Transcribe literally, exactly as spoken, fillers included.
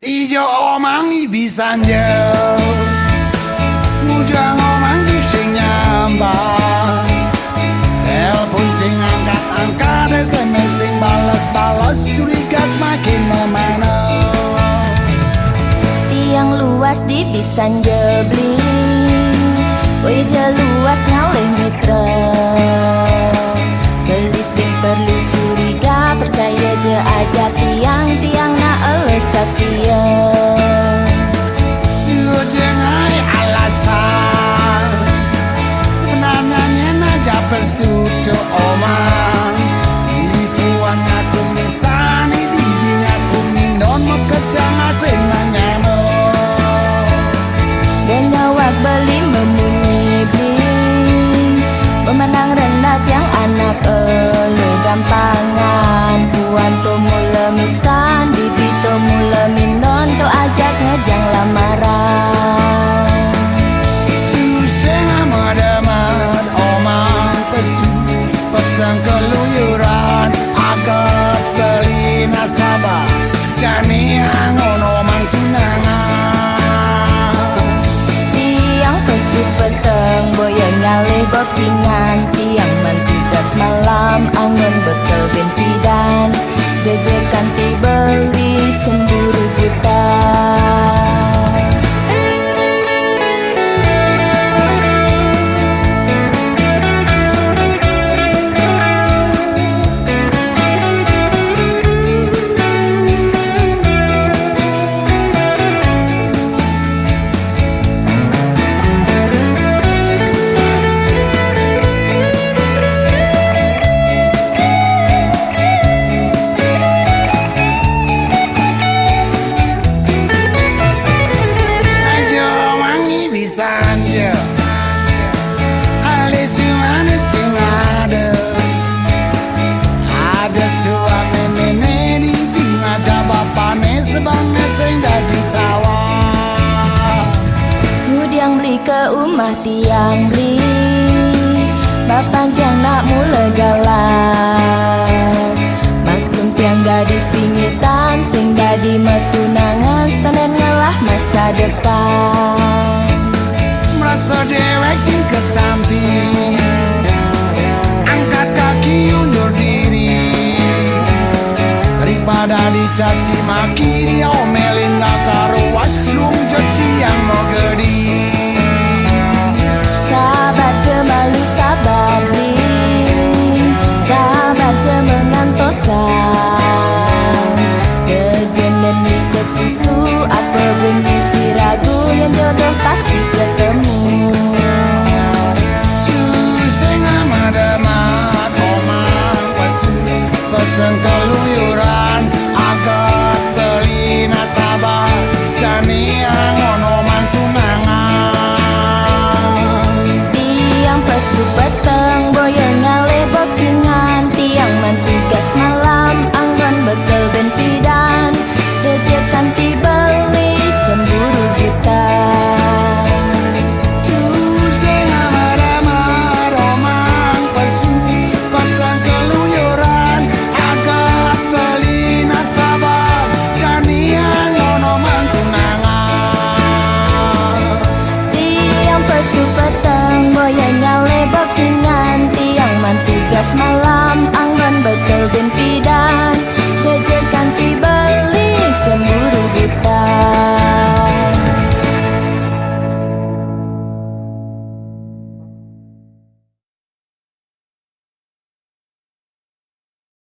Ijo omang ibisanja. Mujang omang tu sing nyambah. Telepon sing angkat-angkat, S M S sing balas-balas, curiga semakin memanah. Tiang luas di bisanja beli. Oi ja luas ngalih mitra. Beli sing perlu curiga, percaya je aja tiang, tiang nak elus setia. Suruh je ngai alasan. Sebenarnya nyen aja pesu tu omang. Ipuan ngaku misan, idibi ngaku mindon, mekeja ngaku nanyamo. Dan awak beli memunyi beli. Memandang rendah tiang anak elu gampangan. Puan tu mula misan, bibi tu mula mindon, tu ajak ngejang lamaran. Tusing amat-amat omang pesu, petang keluyuran, agak beli nasabah. Jani angon omang tunangan. Tiang pesu peteng boya ngalih bepingan, tiang manti das malam angon betel bintidan. Jejekan ti beli cemburu buta. Aja wangi bisa anja. Ahli cuma sing ada. Ada tua memene di aja bapane sebang sing dadi tawa. Ngudiang beli ke umah tiang beli. Bapan tiang nak mula galak. Maklum tiang gadis pingitan sing dadi metunangan, setanen ngelah masa depan. Merasa dewek sing ketampi. Angkat kaki undur diri. Daripada dicaci maki, diomelin gak karo